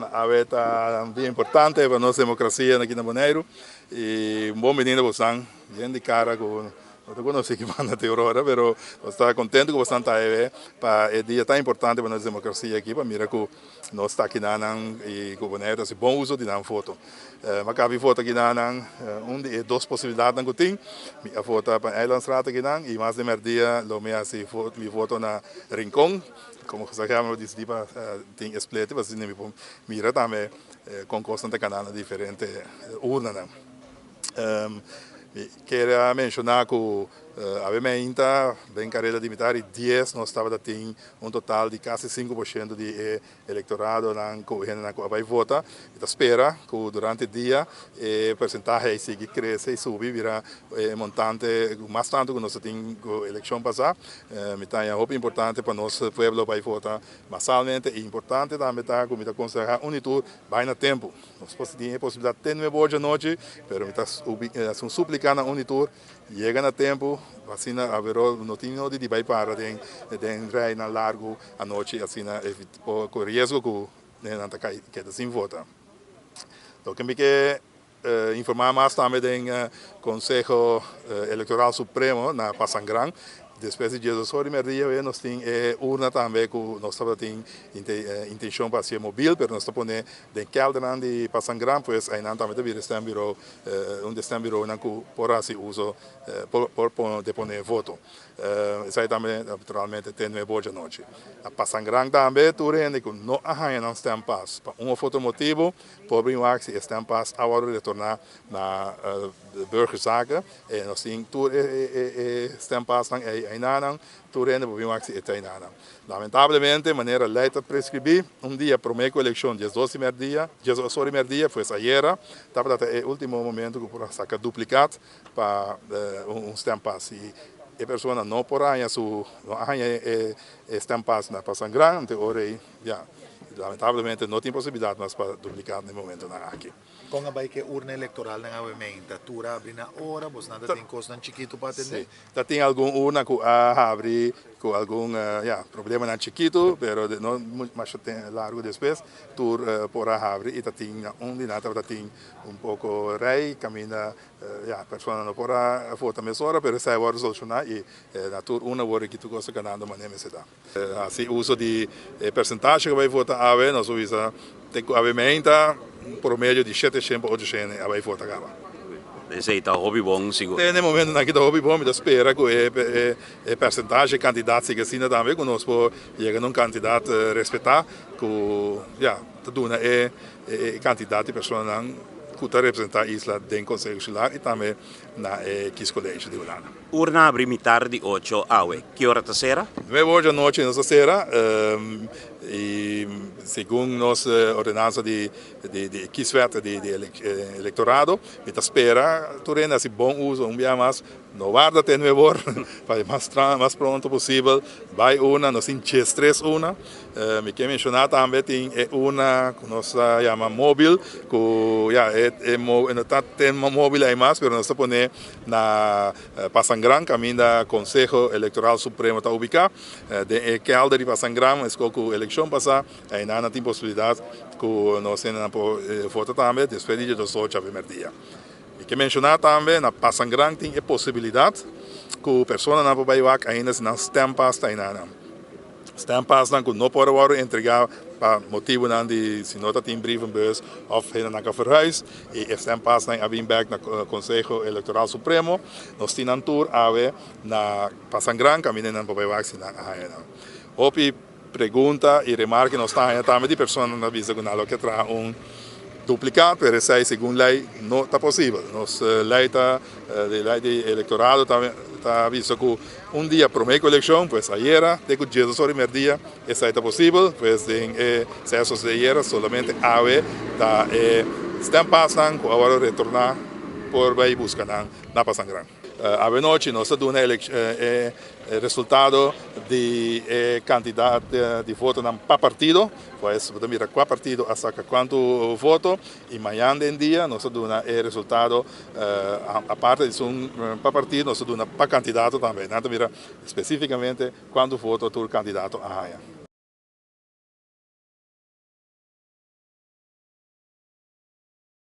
Awe ta un dia importante pa nos demokrasia aki na Boneiru i un bon biní na bosan. Yen di kara ku no ta konosí ki banda te ora, pero nos ta kontentu ku bosan ta awe pa e dia tan importante pa nos demokrasia aki pa mira ku nos ta akinanan i ku Boneiru ta hasi bon uso di nan voto. Mi a kaba e voto akinanan, un di e dos posibilidatnan ku tin, mi a vota pa Eilandstraat akinan i mas di mèrdia lo mi hasi mi voto na Rincon. Komo gezaghebber mi a disidí pa tin e split pasobra mi por mira tambe kon kosnan ta kana na diferente urnanan. Mi kier a menshoná ku awe meinta den kareda di mitar di dies nos tabata tin un total di kasi 5% di e elektoradonan ku hendenan ku a bai vota. Mi ta spera ku durante dia e persentahe ei sigui krese i subi bira e montante mas tantu ku nos ta tin ku elekshon pasá. Mi ta haña hopi importante pa nos pueblo bai vota masalmente i importante tambe ta ku mi ta konsehá un i tur bai na tempu. Nos por tin e posibilidat te nuebe or djanochi pero mi ta hasi un suplika na un i tur yega na tempu asina averó no tin nodi di bai para den den reinan largu anochi asina ku riesgo ku nan ta kai keda sin vota. Loke mi ke informá mas tambe den Konseho Elektoral Supremo na Pasangran, despues di diesdos or di mèrdia awe nos tin e urna tambe ku nos tabatin intenshon pa hasié mobil pero nos ta pone den kèldernan di Pasangran pues einan tambe ta bira stembureau un di e stembureaunan ku por hasi uso por deponé voto. Esei tambe naturalmente te nuebe or djanochi. Na Pasangran tambe tur hende ku no a haña nan stempas pa un of otro motibu por bin wak si e stempas a wòrdu retorná na Burgerzaken. E nos tin tur e stempasnan ei einanan, tur hende por bin wak si e ta einanan. Lamentablemente manera lei ta preskribí un dia promé ku elekshon 12 di mèrdia, 12 or di mèrdia, pues ayera tabata e último momento ku por a saka duplikat pa un stempas. Si e persona no por haña su, no a haña e stempas na Pasangran, anto e ora ei ya lamentablemente no tin posibilidat mas pa dupliká na e momentonan aki. Kon a bai ku e urna elektoralnan awe meinta? Tur a habri na ora? Bosnan ta tin kosnan chikitu pa atendé? Si, ta tin algun urna ku a habri ku algun ya problemanan chikitu, pero no masha largu despues tur por a habri i ta tin na un di nan tabata tin un poko rei kaminda Ya, persona no por a vota mesora, pero esei a wòrdu solushoná i na tur un a wòrdu kitu kos ta ganando manera mester ta. Hasi uso di e persentashe ku a bai vota awe, nos por bisa te ku awe meinta un promedio di shete shen pa ocho shen a bai vota kaba. Esei ta hopi bon sigur. Te na e momentonan aki ta hopi bon, mi ta spera ku e persentashe, e kantidat sigui asina tambe ku nos por yega na un kantidat respetá ku ya ta duna e kantidat di personanan ku ta representá isla den Konseho Insular i tambe na e Kiescollege di Hulanda. Urna abri mitar di ocho awe. Ki ora ta sera? Nuebe or djanochi nos ta sera i segun nos ordenansa di di kieswet di elektorado mi ta spera tur hende hasi bon uso un bia mas. No warda te nuebe or pa e mas mas pronto posibel bai urna. Nos tin 13 urna. Mi ke menshoná tambe tin e urna ku nos ta yama mobil ku ya e e no ta ten mobil ei mas pero nos ta pone na Pasangran kaminda Konseho Elektoral Supremo ta ubiká den e kèlder di Pasangran meskos ku elekshon pasá einan nan tin posibilidat ku nos hendenan por vota tambe despues di 18 awe mèrdia. Mi ke menshoná tambe na Pasangran tin e posibilidat ku personanan por bai wak ainda si nan stempas ta enanan. Stempasnan ku no por a wòrdu entregá pa motibunan di si no ta tin brievenbus òf hendenan ka verhuis i e stempasnan a bin bèk na Konseho Elektoral Supremo. Nos tin nan tur awe na Pasangran kaminda nan por bai wak si nan a haña nan. Hopi Pregunta i remarke nos ta haña tambe di personanan ta bisa ku nan lo ke traha un dupliká, pero esei segun lei no ta posibel. Nos lei ta, di lei di elektorado ta ta bisa ku un dia promé ku elekshon, pues ayera te ku diesdos ora di mèrdia esei ta posibel, pues den e sesos di ayera solamente awe ta e stèmpasnan ku a wòrdu retorná por bai buska nan na Pasangran. Awenochi nos ta duna e resultado di e kantidat di votonan pa partido, pues bo ta mira kua partido a saka kuantu voto i mañan den dia nos ta duna e resultado aparte di esun pa partido nos ta duna pa kandidato tambe. Nan ta mira spesifikamente kuantu voto tur kandidato a haña.